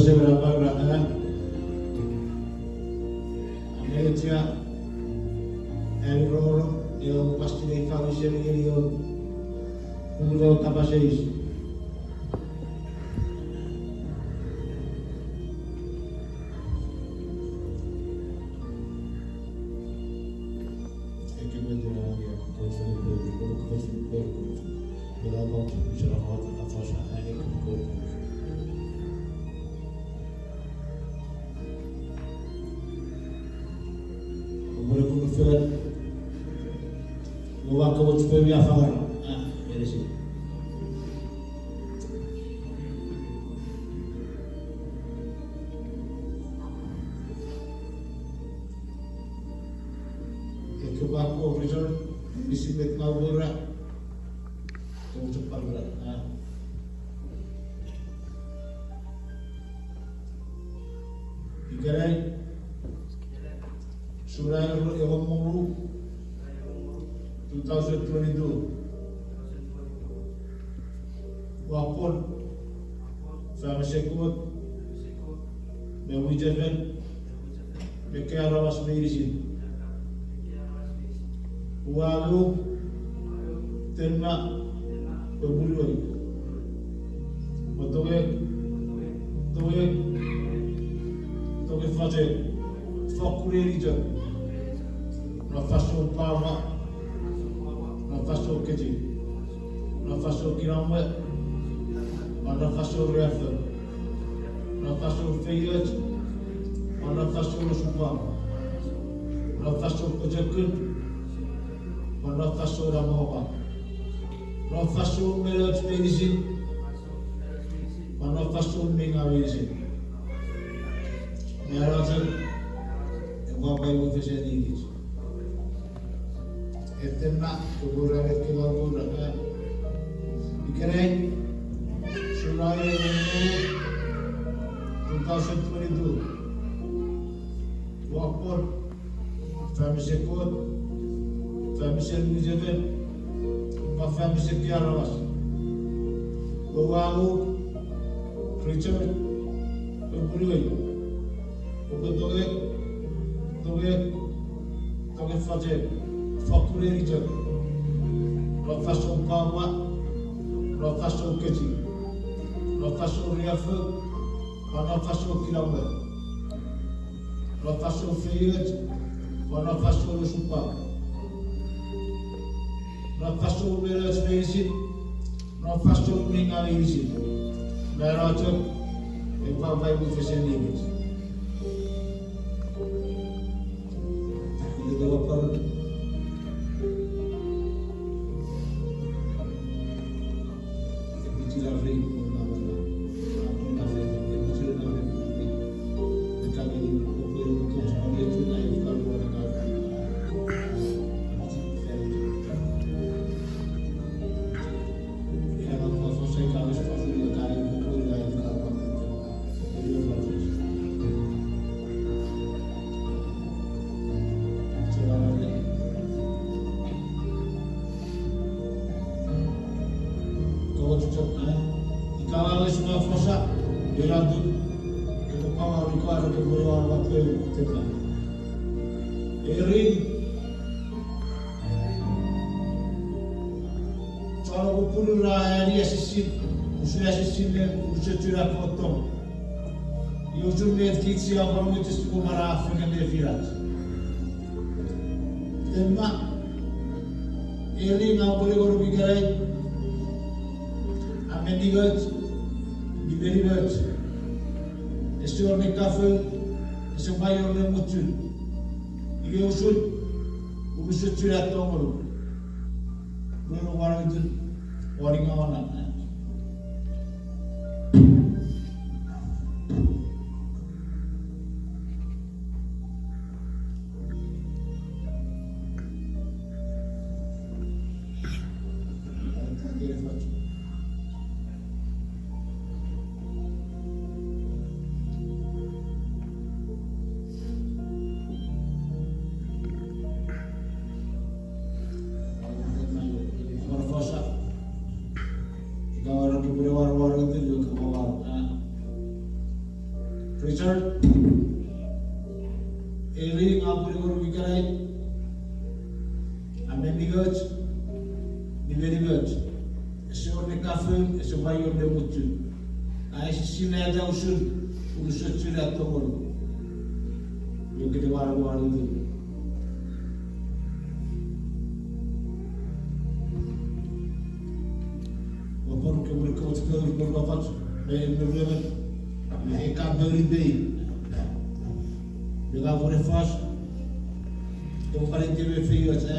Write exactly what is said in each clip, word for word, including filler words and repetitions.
Semen a paura a. Ametia. Ani roro, ewe pastor e kawisemi ngeni ewe Pun ewe kapas eis. Oupwe nuku fel. Oua komoch pwe mi afangara. Ah, meinisin. Ekkewe pwapwa Richard, meinisin met mei wor ra. Komoch pwapwa ra. Ah. Ikenai, July engon me ru, two thousand twenty-two. Ua pwon fan mesen Kot me mwichefen me ekkei aramas meinisin. Ua ngonuk, tenna, pwe punuei. Pwe tongei, tongei, tongei fochei, fokkun eni chok. Non fansoun pwapwa, non fansoun kechiw, non fansoun kinamwe, non fansoun riaffou, non fansoun feioch, non fansoun osupwang, non fansoun pochokun, non fansoun amwamwa, non fansoun mettoch meinisin, non fansoun mi ngaw meinisin. Mei wor chok, epwe pwapwa mufesen ngeni kich. Etenna, kopwe ra met kewe pwapwa ra. Ikenai, July two thousand twenty-two. Ua pwon fan mesen Kot, fan mesen mwichefen, pwan fan mesen ekkei aramas. Ua ngonuk, Richard, pwe punuei. Pwe tongei, tongei, tongei fochei, fokkun eni chok. Non fansoun pwapwa, non fansoun kechiw, non fansoun riaffou, non fansoun kinamwe, non fansoun feioch, non fansoun osupwang, non fansoun mettoch meinisin, non fansoun mi ngaw meinisin. Mei wor chok, epwe pwapwa mufesen ngeni kich. Komochuchok, eh? Ika ngang ese mwo fosa, ina tut, epwe pwapwa ika epwe pwapwa epwe pwapwa. Eri, chon pupunu ra ani asisin, usun asisin le, usun chuna kotom. Iwe usun met kich sia pwan mochen sipwe mara fengen nefinach. Emma, eri ngang upwe ngonuk ikenai, a men ningoch, mi men ningoch. Ese wor ne kafou, ese pwan wor ne muchun. Iwe usun, usun chuna to ngonuk. Roro wanutun, wani ngawana. Richard, Eli, nga pwene ngonuk ikenai, a men ningoch, nimenimoch. Ese wor ne kafon, ese pwan wor ne muchun. A esisinnata usun, unusochun a tongonuk. Iwe kete wanwan utu. Ua pwon ke mone komoch komoch me ruemon, me ka poni pei. Me ka pwone fos, ke pwan ite me feioch, e,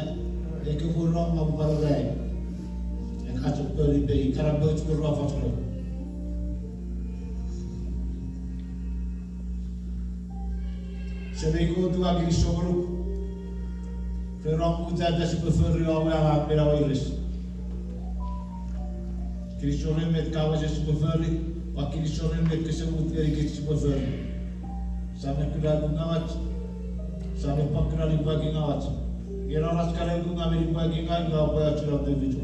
eke pworo ma pwan rai. E ka chok poni pei, kana pouch me ruafos rai. Semei Kot, ua kinisou ngonuk ren om mutata sipwe fori om angang mi weires. Kinisou ren met ka wesen sipwe fori, ua kinisou ren met kese mut ngenikich sipwe fori. Sia men kuna nukun ngauach, sia men pwan kuna nipwakingaw ach. Nge non ach kana nukun ngau me nipwakingaw, ua pwan achuna pepicho.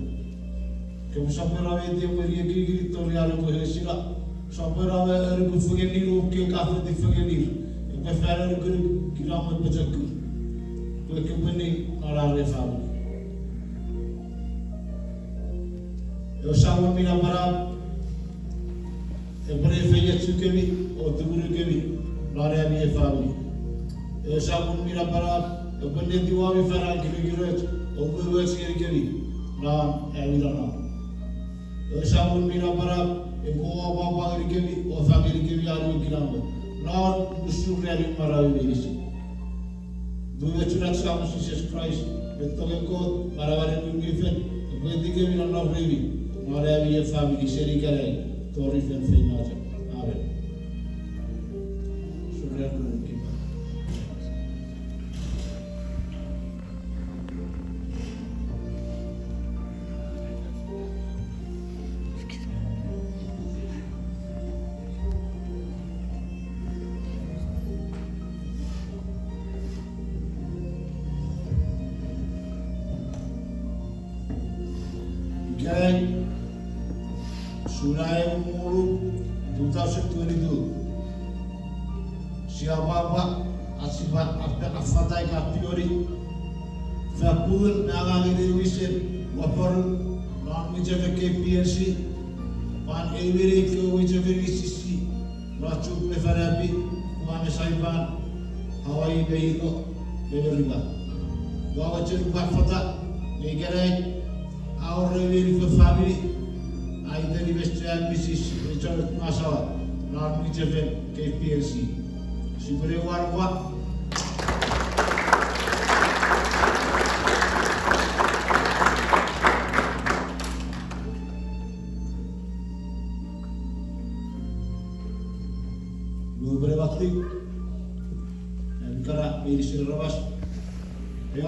Kopwe sopweno me ete mwen ekieki tori an epwe esina. Sopweno me anuku fengenir, o ke ka foti fengenir. Epwe fan anukunuk, kinamwe, pochokun. Pwe kopwe ni non ar famini. Ewe Samon mi napanap epwe ne efeiochukemi o tumunukemi non ami famini. Ewe Samon mi napanap epwe netiwemi fan an kirekiroch o umoumoch ngenikemi non ami nonnom. Ewe Samon mi napanap epwe apwapwa ngenikemi o fang ngenikemi an we kinamwe non usun ranin manauemi meinisin. Mwen ach Samon Jises Kraist, me tongen Kot, manamanen Ngun mi Fel, epwe etikemi non nom remi, non ami famini seni ikenai tori feinfeino chok. Amen. Sure. Ikenai, July engon me wonu, two thousand twenty-two. Sia pwapwa, ach sipwe ape-, afata ika apioni fakkun me angangen ei wisen waporu non mwichefen K P N C, pwan ei meni kewe mwichefen E C C, non Chuuk me Fanapi, Guam me Saipan, Hawaii me Hilo, me Merika. Ua mochen upwe afata, nge ikenai, a wor ewe meni famini, a iteni Mister and Missus Richard Masawa, non mwichefen K P N C. Sipwene wanwa. Nupwen e matti, ami kana meinisin aramas,